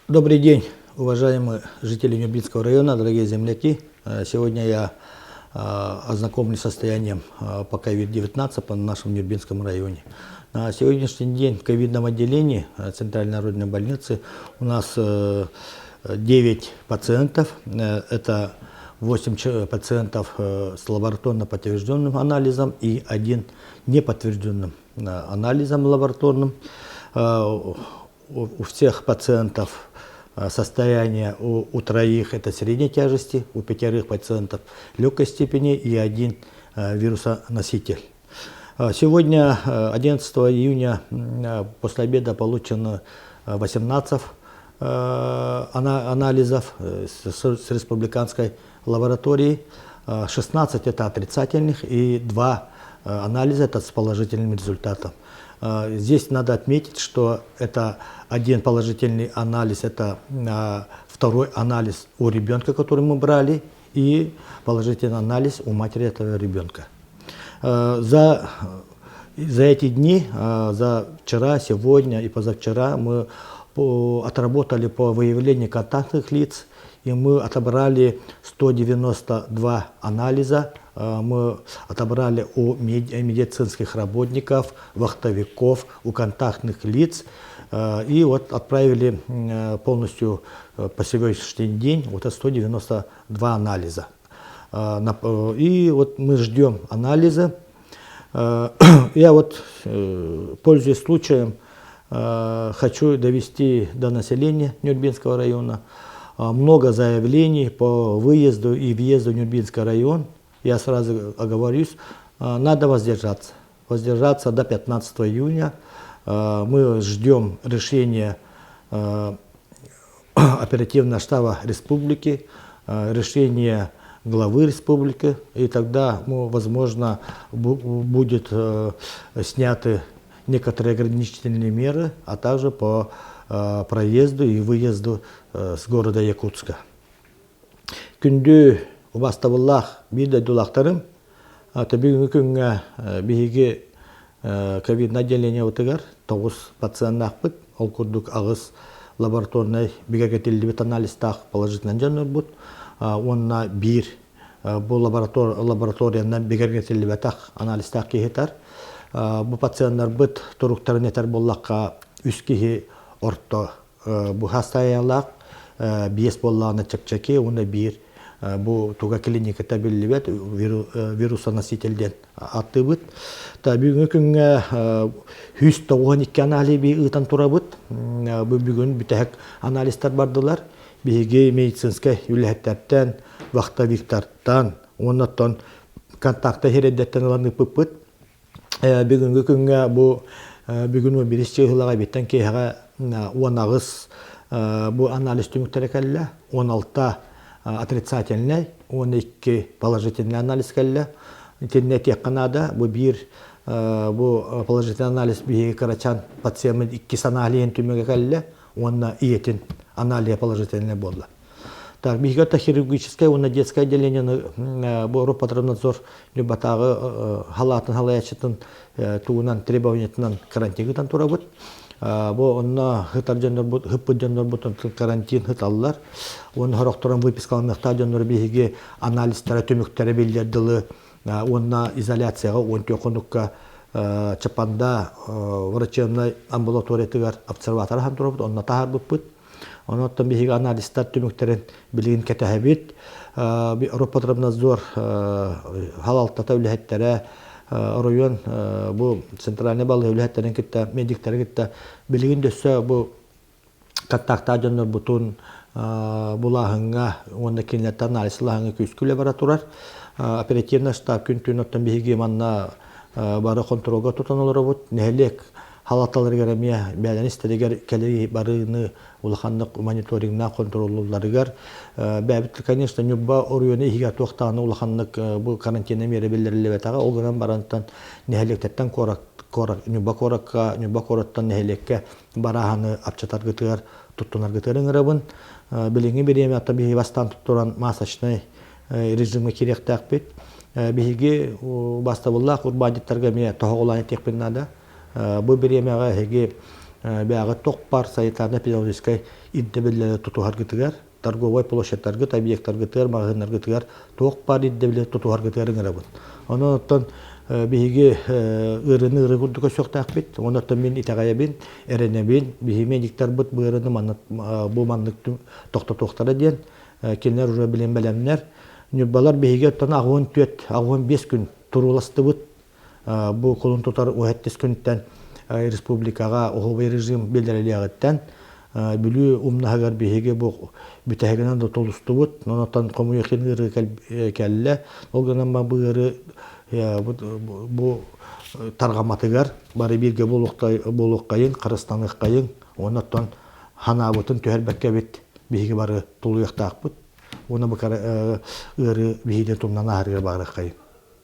Добрый день, уважаемые жители Нюрбинского района, дорогие земляки. Сегодня я ознакомлюсь с состоянием по COVID-19 по нашему Нюрбинскому районе. На сегодняшний день в ковидном отделении Центральной народной больницы у нас 9 пациентов. Это 8 пациентов с лабораторно подтвержденным анализом и один неподтвержденным анализом лабораторным. У всех пациентов состояние у троих это средней тяжести, у пятерых пациентов легкой степени и один вирусоноситель. Сегодня, 11 июня, после обеда получено 18 анализов с республиканской лаборатории. 16 это отрицательных и 2 анализа это с положительным результатом. Здесь надо отметить, что это один положительный анализ, это второй анализ у ребенка, который мы брали, и положительный анализ у матери этого ребенка. За эти дни, за вчера, сегодня и позавчера мы отработали по выявлению контактных лиц, и мы отобрали 192 анализа. Мы отобрали у медицинских работников, вахтовиков, у контактных лиц. И вот отправили полностью по сегодняшний день вот 192 анализа. И вот мы ждем анализы. Я вот, пользуясь случаем, хочу довести до населения Нюрбинского района. Много заявлений по выезду и въезду в Нюрбинский район. Я сразу оговорюсь, надо воздержаться. Воздержаться до 15 июня. Мы ждем решения оперативного штаба республики, решения главы республики, и тогда, ну, возможно, будет сняты некоторые ограничительные меры, а также по проезду и выезду с города Якутска. Күндү убаастабыллаах биир дойдулаахтарым, бүгүҥҥү күҥҥэ биһиги ковиднай отделениебытыгар 9 пациеннаахпыт, ол курдук 8 лабораторнай бигэргэтиллибит анализтаах положительный дьоннорбут, уонна биир бу лабораториянан бигэргэтиллибэтэх анализтаах киһи сытар. Бу пациеннарбыт туруктарын этэр буоллахха, үс киһи орто бу состояниелаах, биэс буоллаҕына чэпчэки уонна биир бу туга клиниката биллибэт вирусоноситель диэн ааттыыбыт. Бүгүҥҥү күҥҥэ 192 анализ ыытан турабыт. Бу бүгүн бүтэһик анализтар бардылар. Биһиги медицинскэй үлэһиттэртэн, вахтовиктартан, уонна контакта сирэйдэртэн ылан ыыппыппыт. Бүгүҥҥү күҥҥэ бу бүгүн 11 чыыһылаҕа биттэн киэһэҕэ 18 бу анализ түмүктэрэ кэллэ. 16 отрицательный, 12 положительный анализ кэллэ. Итиннэ этиэххэ наада, бу биир бу положительный анализ биһиги кырачаан пациеммыт иккис аналиһын түмүгэ кэллэ уонна ийэтин аналиһа положительный буолла. Так, биһиги это хирургическое уонна детское отделениены бу Роспотребнадзор Ньурбатааҕы халаатын халаяччытын тугунан требованиятынан карантин турабыт. Бу онно сытар дьоннорбут, сыппыт дьоннорбут карантин сыталлар. Уонна сорохторун выпискаланыахтаах дьоннору биһиги анализтара түмүктэрэ биллэр дылы уонна изоляцияҕа 14 хонукка Чапанда врачебнай амбулаториятыгар обсерватор аһан турабыт, онно таһаарбыппыт. Онон биһиги анализтар түмүктэрин билигин кэтэһэбит. Роспотребнадзор халалтата үлэһиттэрэ оройуон бу центральный балыыһа үлэһиттэрин кытта, медиктары кытта билигин дөссө бу контактаах дьоннорбутун булааһыҥҥа уонна кинилэртэн анализ ылааһыҥҥа күүскэ үлэ бара турар. Оперативный штаб күн-түүн оттон биһиги манна бары хонтуруолга тутан олоробут. Нэһилиэк халаталарыгар эмиэ бэйэлэрин истэригэр кэлии барыыны улаханнык мониторингнаах хонтуруоллуулларыгар бэйэбит, конечно, Ньурба оройуона иһигэр туохтааны улаханнык бу карантина миэрэ биллэриллибэтэҕэ. Ол гынан барантан нэһилиэктэртэн куорат Ньурба куоракка, Ньурба куораттан нэһилиэккэ барааһыны апчатаргытыгар, туттунаргытыгар ыҥырабын. Билиҥҥи бириэмэ ата биһиги бастаан туттуран масочнай режимҥэ киириэхтээхпит. Биһиги бастабыллаах урбаанньыттарга эмиэ тоһоҕолоон этиэхпин наада. Бу бириэмэҕэ эһиги Бэйэҕит туох баар санитарнай-эпидемиологическай ирдэбиллэри тутуһаргытыгар, торговай площадьтаргыт, объектаргытыгар, маҕаһыыннаргытыгар туох баар ирдэбили тутуһаргытыгар ыҥырабын. Онон оттон биһиги ыарыыны ыарыы курдук көрсүөхтээхпит. Онон оттон мин итэҕэйэбин, эрэнэбин, биһиги медиктарбыт бу ыарыыны бу маннык тохтотуохтара диэн кинилэр уже билин бэлэмнэр. Ньурбалар биһиги оттон 84, 85 күн турууластыбыт. Бу кулун тутар уһэттис күнтэн республикаҕа уһубай режим биллэрилиэҕиттэн Бүлүү умнаһыгар биһиги бу бүтэһигинэн да тулустубут. Онтон хомуйахин ыарыы кэллэ. Ол гынан бу ыарыы бу тарҕаматыгар бары бииргэ буолуоххайын, харыстаныаххайын, оннуттан ханаабытын түһэрбэккэ эбит биһиги бары тулуйуохтаахпыт. Уонна бу ыарыы биһиги тумнан ааһарыгар баарыаххайын.